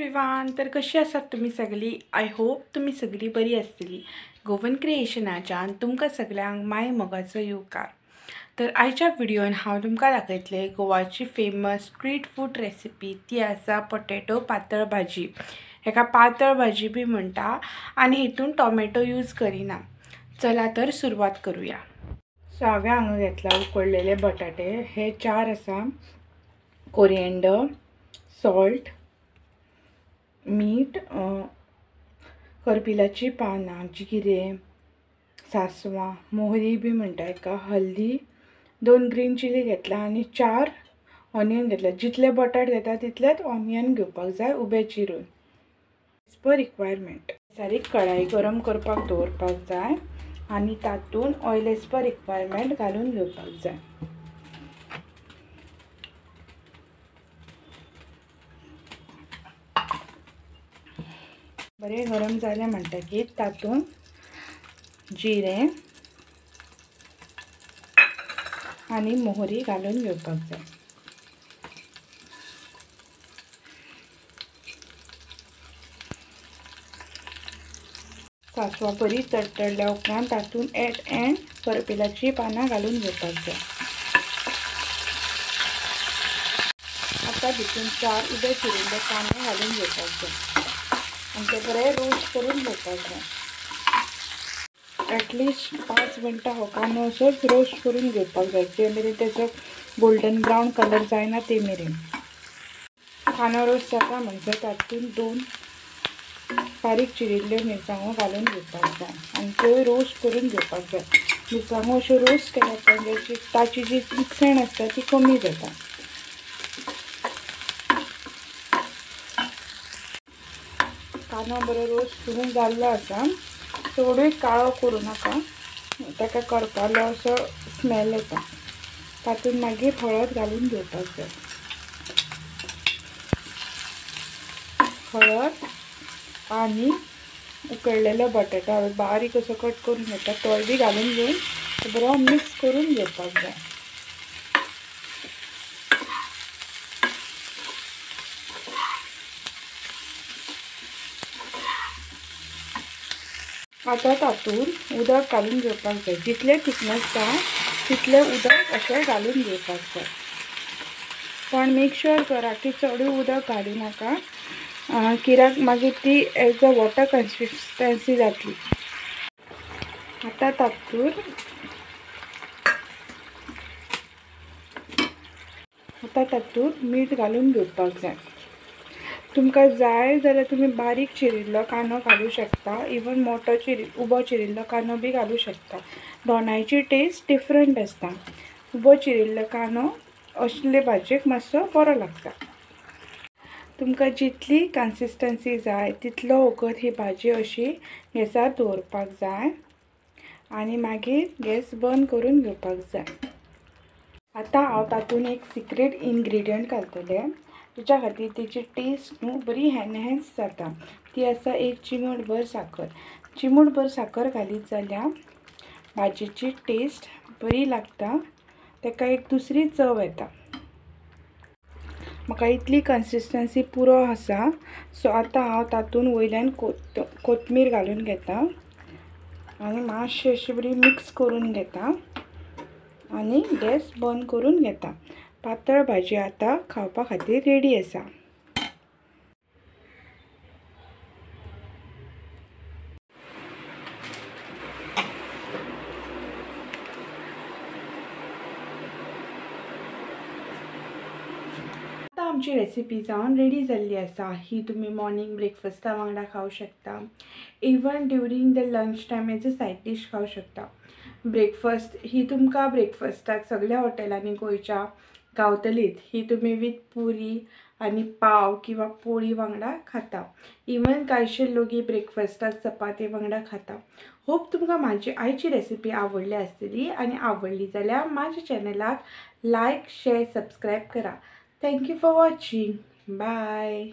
Everyone, तर कशी आसात तुमी सगळी? I hope तुमी सगळी बरी आसतली। गोवन क्रिएशनाच्यान तुमकां सगळ्यांक my मोगाचो येवकार। तर आयच्या व्हिडियोन हांव तुमकां दाखयतले गोवाची फेमस स्ट्रीट फूड रेसिपी, ती आसा पोटेटो पातळ भाजी। हेका पातळ भाजी बी म्हणटा आनी हितून टोमॅटो यूज करिना। चला तर सुरवात करूया। सो हांवें हांगा घेतला उकडलेले बटाटे, हे 4 आसा, कोरिएंडर, सॉल्ट, मीठ, करपिलाची पानां, जिरें, सासवां, मोहरी बी म्हणटा हेका, हल्दी, 2 ग्रीन चिली घेतला आनी 4 ऑनियन घेतला। जितले बटाट घेता तितलेच ऑनियन घेवपाक जाय उबे चिरून, एज पर रिक्वायरमेंट। सारीक कढाई गरम करपाक दवरपाक जाय आनी तातूंत ऑयल एज पर रिक्वायरमेंट घालून घेवपाक जाय। बरें गरम जालें म्हणटकीर तातूंत जिरें आनी मोहरी घालून घेवपाक जाय। सासवां बरी तडतडल्या उपरांत तातूंत एट एंड करपिलाची पानां घालून घेवपाक जाय। आतां भितून 4 उबे चिरिल्ले कांदे घालून घेवपाक जाय आनी ते बरे रोस्ट करून घेवपाक जाय। एटलिस्ट 5 मिनटां हो कांदो असोच रोस्ट करून घेवपाक जाय, जे मेरेन तेजो गोल्डन ब्रावन कलर जायना ते मेरेन। कांदो रोस्ट जाता म्हणसर तातूंत 2 बारीक चिरिल्ल्यो मिरसांगो घालून घेवपाक जाय आनी त्यो रोस्ट करून घेवपाक जाय। मिरसांगो अश्यो रोस्ट केल्या उपरांत ताची जी तिखसाण आसता ती कमी जाता। कांदो बरो रोस्ट करून जाल्लो आसा, चडूय काळो करूं नाका, ताका करपालो असो स्मेल येता। तातूंत मागीर हळद घालून घेवपाक जाय। हळद आनी उकडलेलो बटाटो हांवें बारीक असो कट करून घेतला तोय बी घालून घेवन बरो मिक्स करून घेवपाक जाय। आतां तातूंत उदक घालून घेवपाक जाय, जितलें थिकनस जाय तितलें उदक अशें घालून घेवपाक जाय, पण मेक शुअर करा की चडूय उदक घालूं नाका, कित्याक मागीर ती एज अ वॉटर कन्सिस्टन्सी जातली। आतां तातूंत मीठ घालून घेवपाक जाय। तुमकां जाय जाल्यार तुमी बारीक चिरिल्लो कांदो घालूं शकता, इवन मोटो उबो चिरिल्लो कांदो बी घालूं शकता। दोनांयची टेस्ट डिफरंट आसता। उबो चिरिल्लो कांदो असले भाजयेक मातसो बरो लागता। तुमकां जितली कन्सिस्टन्सी जाय तितलो वगत ही भाजी अशी गॅसार दवरपाक जाय आनी मागीर गॅस बंद करून घेवपाक जाय। आतां हांव तातूंत एक सिक्रेट इनग्रिडियंट घालतलें, तिच्या खातीर तिची टेस्ट न्हू बरी एनहेन्स जाता। ती आसा 1 चिमूटभर साकर। चिमूटभर साकर घालीत जाल्यार भाजयेची टेस्ट बरी लागता, ताका एक दुसरी चव येता। म्हाका इतली कन्सिस्टन्सी पुरो आसा। सो आतां हांव तातूंत वयल्यान कोथमीर घालून घेता आनी मातशी अशी बरी मिक्स करून घेता आनी गॅस बंद करून घेता। पातळ भाजी आतां खावपा खातीर रेडी आसा। आतां आमची रेसिपी जावन रेडी जाल्ली आसा। ही तुमी मॉर्निंग ब्रेकफास्टा वांगडा खावं शकता, even during the lunch time as a side dish खावं शकता। ब्रेकफास्ट ही तुमकां ब्रेकफास्टाक सगळ्या हॉटेलांनी गोंयच्या गावतलीच। ही तुमी विथ पुरी आनी पाव किंवा पोळी वांगडा खाता, इवन कांयशे लोक ही ब्रेकफास्टाक चपाती वांगडा खाता। होप तुमकां म्हाजी आयची रेसिपी आवडली आसतली आनी आवडली जाल्यार म्हाज्या चॅनलाक लायक, शेअर, सबस्क्रायब करा। Thank you for watching. Bye.